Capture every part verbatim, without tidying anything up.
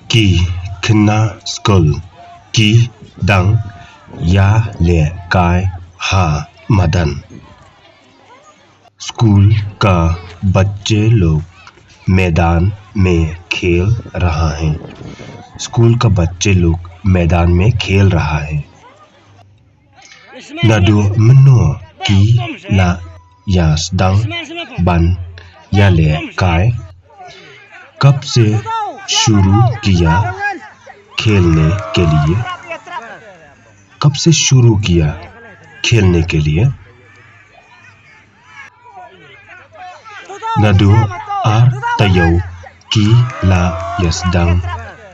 Ki khynnah skul ki dang ïalehkai ha madan. स्कूल का बच्चे लोग मैदान में खेल रहा है। स्कूल का बच्चे लोग मैदान में खेल रहा है। Naduh mynno ki la ïa sdang ban ïalehkai? कब से शुरू किया खेलने के लिए? कब से शुरू किया खेलने के लिए? Naduh ar taïew ki la ïa sdang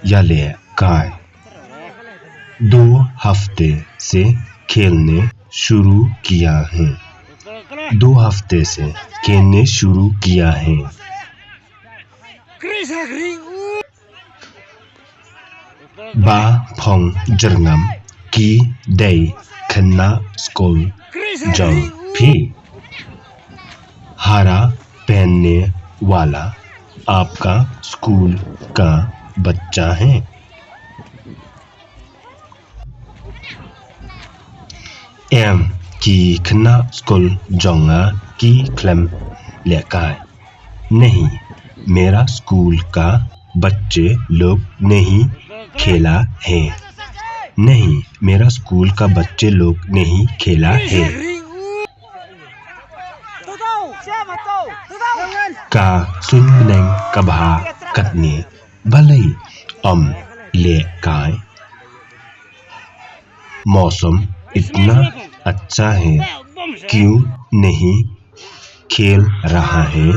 ïalehkai? दो हफ्ते से खेलने शुरू किया है। दो हफ्ते से खेलने शुरू किया है। Ba phong jyrngam ki dei khynnah skul jong phi? हरा पहनने वाला आपका स्कूल का बच्चा है? Em ki khynnah skul jong nga ki khlem lehkai? नहीं, मेरा स्कूल का बच्चे लोग नहीं खेला है। नहीं, मेरा स्कूल का बच्चे लोग नहीं खेला है। Ka suiñ bneng ka bha katne, balei ym lehkai? मौसम इतना अच्छा है, क्यों नहीं खेल रहा है?